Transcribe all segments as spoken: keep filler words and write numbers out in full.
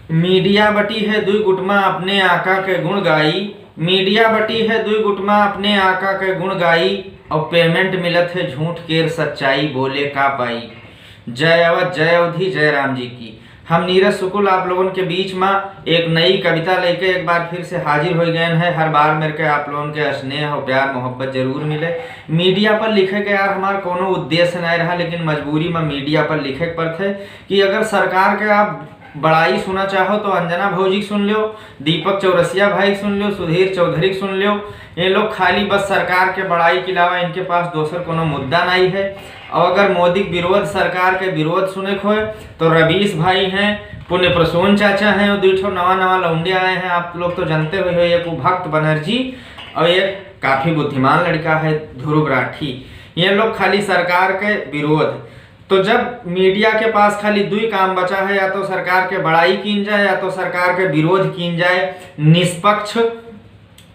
मीडिया बटी है दुई गुटमा अपने आका के गुण गाई, मीडिया बटी है दुई गुटमा अपने आका के गुण गाई, और पेमेंट मिलत है झूठ केर सच्चाई बोले का पाई। जय अवध, जय अवधी, जय राम जी की। हम नीरज शुक्ल आप लोगन के बीच मा एक नई कविता लेके एक बार फिर से हाजिर हो गए हैं। हर बार मेरे के आप लोगन के स्नेह और प्यार मोहब्बत जरूर मिले। मीडिया पर लिखे के यार हमार कोनो उद्देश्य नहीं रहा, लेकिन मजबूरी मा मीडिया पर लिखे के पड़त है कि अगर सरकार के आप बड़ाई सुना चाहो तो अंजना भौजी के सुन लो, दीपक चौरसिया भाई के सुन लो, सुधीर चौधरी के सुन लो। ये लोग खाली बस सरकार के बड़ाई के अलावा इनके पास दोसर कोनो मुद्दा नहीं है। और अगर मोदी के विरोध, सरकार के विरोध सुने के होए तो रवीश भाई हैं, पुण्य प्रसून चाचा हैं, और दुई ठो नवा नवा लौंडिया आए हैं, आप लोग तो जानते हुए हो, एक वो भक्त बनर्जी और एक काफी बुद्धिमान लड़का है ध्रुव राठी। ये लोग खाली सरकार के विरोध। तो जब मीडिया के पास खाली दुई काम बचा है, या तो सरकार के बड़ाई कीन जाए या तो सरकार के विरोध कीन जाए, निष्पक्ष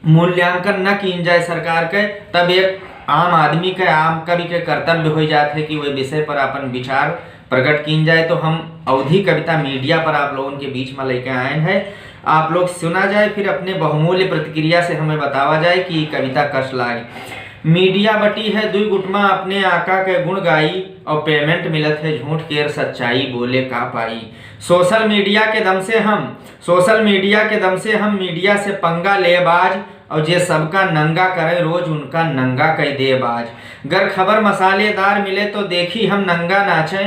मूल्यांकन न कीन जाए सरकार के, तब एक आम आदमी के, आम कवि के कर्तव्य हो जात है कि वह विषय पर अपन विचार प्रकट कीन जाए। तो हम अवधी कविता मीडिया पर आप लोगन के बीच में लेके आए हैं, आप लोग सुना जाए, फिर अपने बहुमूल्य प्रतिक्रिया से हमें बतावा जाए कि कविता कस लागे। मीडिया बटी है दुई गुटमा अपने आका के गुण गाई, और पेमेंट मिलत है झूठ केर सच्चाई बोले का पाई। सोशल मीडिया के दम से हम सोशल मीडिया के दम से हम मीडिया से पंगा लेब आज, और जे सबका नंगा करे रोज उनका नंगा कह देब आज। गर खबर मसालेदार मिले तो देखी हम नंगा नाचे।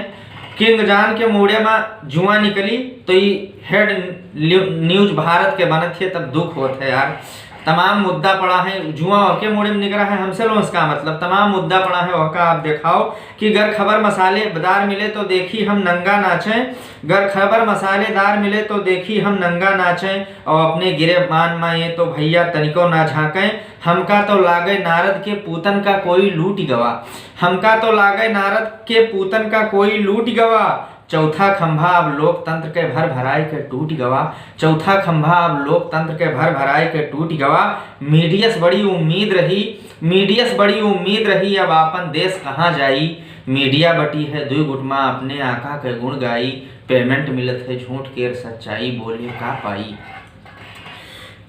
किंग जान के मूड़े मा जुआ निकली तो ई हेड न्यू-, न्यूज भारत के बनत है, तब दुख होत है यार। तमाम मुद्दा पड़ा है, जुआ ओके मूड़े में निकला है, हमसे लोग इसका मतलब तमाम मुद्दा पड़ा है, ओका आप दिखाओ कि गर खबर मसालेदार मिले तो देखी हम नंगा नाचे, गर खबर मसालेदार मिले तो देखी हम नंगा नाचे, और अपने गिरे मान मा ये तो भैया तनिको ना झांके। हमका तो लागे नारद के पूतन का कोई लूट गवा, हमका तो लागे नारद के पूतन का कोई लूट गवा। चौथा खंभा अब लोकतंत्र के भर भराए के टूट गवा, चौथा खंभा अब लोकतंत्र के भर भराए के टूट गवा। मीडिया से बड़ी उम्मीद रही, मीडिया से बड़ी उम्मीद रही, अब आपन देश कहाँ जाई। मीडिया बटी है दुई गुटमा अपने आका के गुण गाई, पेमेंट मिलत है झूठ केर सच्चाई बोले का पाई।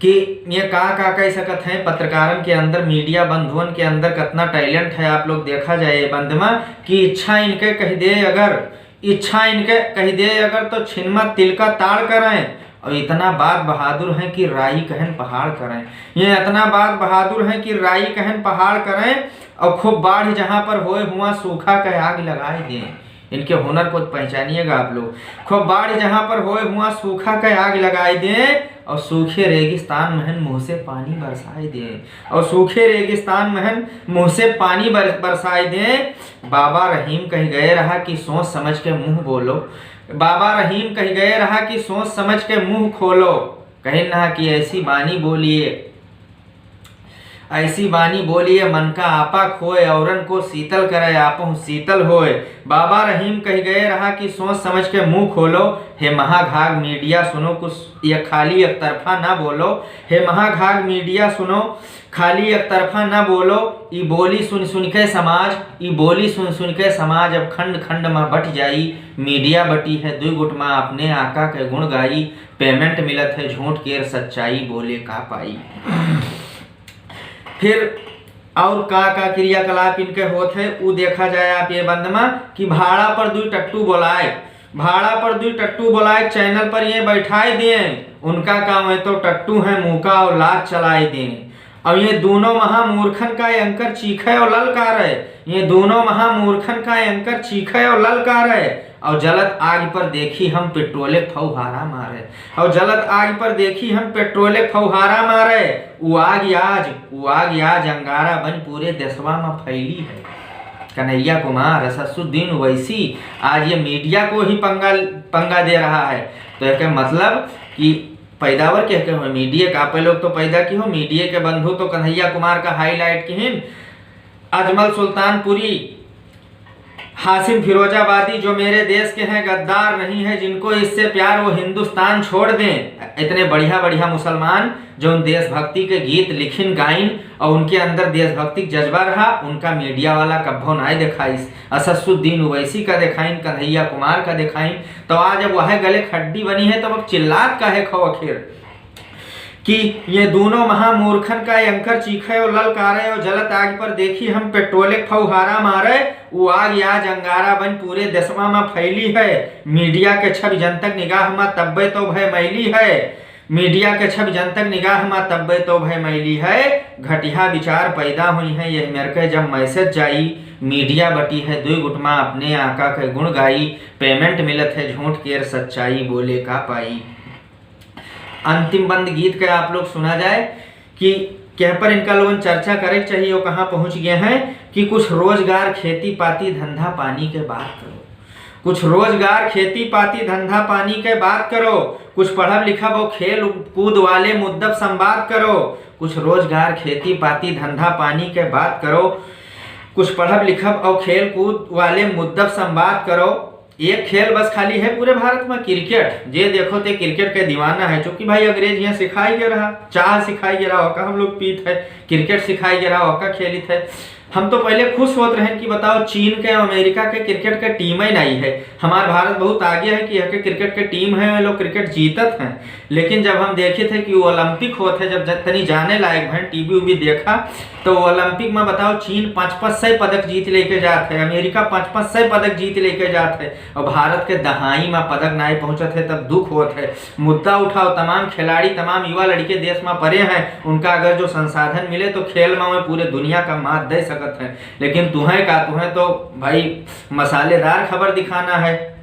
कि ये का का कह सकत हैं, पत्रकारन के अंदर, मीडिया बंधुअन के अंदर कितना टैलेंट है। आप लोग देखा जाए ये बंद मा कि इच्छा इनके कह दे अगर, इच्छा इनके कह दे अगर तो छिनमा तिल का ताड़ करें, और इतना बात बहादुर हैं कि राई कहन पहाड़ करें। ये इतना बात बहादुर हैं कि राई कहन पहाड़ करें, और खूब बाढ़ जहाँ पर होए हुआ सूखा के आग लगाए दें। इनके हुनर को पहचानिएगा आप लोग। खूब बाढ़ जहाँ पर होए हुआ सूखा के आग लगाए दें, और सूखे रेगिस्तान महन मुँह से पानी बरसाए दें, और सूखे रेगिस्तान महन मुँह से पानी बर-, बरसाए दें। बाबा रहीम कह गए रहा कि सोच समझ के मुँह बोलो, बाबा रहीम कह गए रहा कि सोच समझ के मुँह खोलो। कहिन रहा कि ऐसी बानी बोलिए, ऐसी बानी बोलिए मन का आपा खोए, औरन को शीतल करे आपहु शीतल होए। बाबा रहीम कह गए रहा कि सोच समझ के मुँह खोलो। हे महाघाग मीडिया सुनो कुछ, ये खाली एक तरफा ना बोलो। हे महाघाग मीडिया सुनो, खाली एक तरफा ना बोलो। ई बोली सुन सुन के समाज, ई बोली सुन सुन के समाज अब खंड खंड मा बट जाई। मीडिया बटी है दुई गुट मा अपने आका के गुण गाई, पेमेंट मिलत है झूठ केर सच्चाई बोले का पाई। फिर और का का क्रियाकलाप इनके होत है, उ देखा जाए आप ये बंद मा कि भाड़ा पर दुई टट्टू बोलाए, भाड़ा पर दुई टट्टू बोलाए, चैनल पर ये बैठाए दिए। उनका काम है तो टट्टू है, मुका और लात चलाए दिए। अब ये दोनों महामूर्खन का एंकर चीखे और ललकारे, ये दोनों महामूर्खन का एंकर चीखे और ललकारे, और जलत आग पर देखी हम पेट्रोले फौहारा मारे, और जलत आग पर देखी हम पेट्रोले फौहारा मारे। उ आग आज, उ आग आज अंगारा बन पूरे देशवा में फैली है। कन्हैया कुमार, असदुद्दीन ओवैसी आज ये मीडिया को ही पंगा, पंगा दे रहा है। तो एक मतलब कि पैदावर के, के हो, मीडिया का आप लोग तो पैदा की हो, मीडिया के बंधु तो कन्हैया कुमार का हाईलाइट किहिन, अजमल सुल्तानपुरी, हासिम फिरोजाबादी जो मेरे देश के हैं, गद्दार नहीं है, जिनको इससे प्यार वो हिंदुस्तान छोड़ दें। इतने बढ़िया बढ़िया मुसलमान जो उन देशभक्ति के गीत लिखिन गाइन और उनके अंदर देशभक्ति के जज्बा रहा, उनका मीडिया वाला कब्बो नाय देखाइस। असदुद्दीन ओवैसी का देखाइन, कन्हैया कुमार का देखाइन, तो आज अब वह गले खड्डी बनी है, तो अब चिल्लात काहे खो आखिर? कि ये दूनों महामूर्खन का एंकर चीखे और ललकारे और जलत आग पर देखी हम पेट्रोल के फौहारा मारे, वो आग आज अंगारा बन पूरे देशवा में फैली है। मीडिया के छवि जनतक निगाह में तब्बे तो भय मैली है, मीडिया के छवि जनतक निगाह में तब्बे तो भय मैली है। घटिया विचार पैदा हुई है यही मेर के जब मैसेज जाई, मीडिया बटी है दुई गुटमा अपने आका के गुण गाई, पेमेंट मिलत है झूठ केर सच्चाई बोले का पाई। अंतिम बंद गीत के आप लोग सुना जाए कि कह पर इनका लोगन चर्चा करे के चाहिए, वो कहाँ पहुँच गए हैं कि कुछ रोजगार, खेती पाती, धंधा पानी के बात करो। कुछ रोजगार, खेती पाती, धंधा पानी के बात करो। कुछ पढ़ब लिखब और खेल कूद वाले मुद्दब संवाद करो। कुछ रोजगार, खेती पाती, धंधा पानी के बात करो। कुछ पढ़ब लिखब और खेल कूद वाले मुद्दब संवाद करो। एक खेल बस खाली है पूरे भारत में, क्रिकेट। जे देखो ते क्रिकेट के दीवाना है, चूंकि भाई अंग्रेज यहाँ सिखाई के रहा, चाह सिखाई के रहा, ओका हम लोग पीत है, क्रिकेट सिखाई के रहा, ओका खेलित है। हम तो पहले खुश होत रहेन कि बताओ चीन के, अमेरिका के क्रिकेट के टीम ही नहीं है। हमार भारत बहुत आगे है कि यहाँ के क्रिकेट के टीम है, लोग क्रिकेट जीतत हैं। लेकिन जब हम देखित है कि वो ओलंपिक होत है, जब ज-, तनी जाने लायक भैन टीवी उवी देखा, तो ओलंपिक में बताओ चीन पाँच पाँच सौ पदक जीत लेके जात है, अमेरिका पाँच पाँच सौ पदक जीत लेके जात है, और भारत के दहाई में पदक नाई पहुँचत है, तब दुख होत है। मुद्दा उठाओ, तमाम खिलाड़ी, तमाम युवा लड़के देश में परे हैं, उनका अगर जो संसाधन मिले तो खेल में वे पूरे दुनिया का मात दे सकत हैं। लेकिन तुहें का, तुहें तो भाई मसालेदार खबर दिखाना है।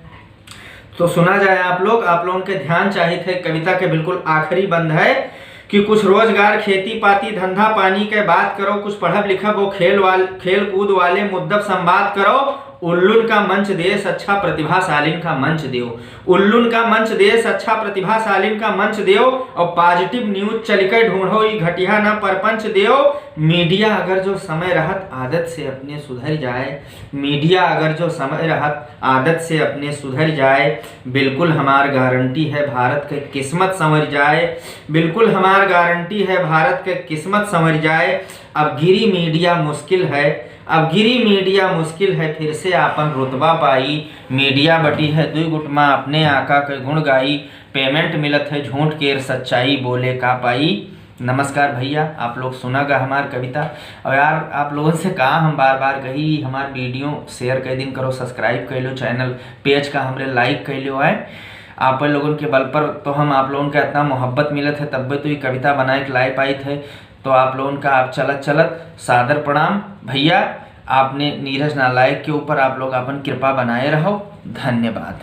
तो सुना जाए आप लोग, आप लोगन के ध्यान चाहित है, कविता के बिल्कुल आखिरी बंद है कि कुछ रोजगार, खेती पाती, धंधा पानी के बात करो, कुछ पढ़ब लिखब हो, खेल वाल-, खेल कूद वाले मुद्दब संवाद करो। उल्लुन का मंच देश अच्छा, प्रतिभाशालीन का मंच देओ। उल्लुन का मंच देश अच्छा, प्रतिभाशालीन का मंच देओ, और पॉजिटिव न्यूज चलिके ढूंढो, ई घटिया ना परपंच देओ। मीडिया अगर जो समय रहत आदत से अपने सुधर जाए, मीडिया अगर जो समय रहत आदत से अपने सुधर जाए, बिल्कुल हमार गारंटी है भारत के किस्मत संवर जाए, बिल्कुल हमार गारंटी है भारत के किस्मत संवर जाए। अब गिरी मीडिया मुश्किल है, अब गिरी मीडिया मुश्किल है, फिर से आपन रुतबा पाई। मीडिया बटी है दुई गुटमा, अपने आका के गुण गाई, पेमेंट मिलत है झूठ केर सच्चाई बोले का पाई। नमस्कार भैया, आप लोग सुना गा हमार कविता। और यार, आप लोगन से का हम बार बार कही, हमार वीडियो शेयर कर दिन करो, सब्सक्राइब कर लो, चैनल पेज का हमरे लाइक कर लो है। आप लोगन के बल पर तो हम आप लोगन के इतना मोहब्बत मिलत है, तब्बे तो ये कविता बनाए के लाए पाइत है। तो आप लोगन का आप चलत चलत सादर प्रणाम। भैया, आपने नीरज नालायक के ऊपर आप लोग अपन कृपा बनाए रहो। धन्यवाद।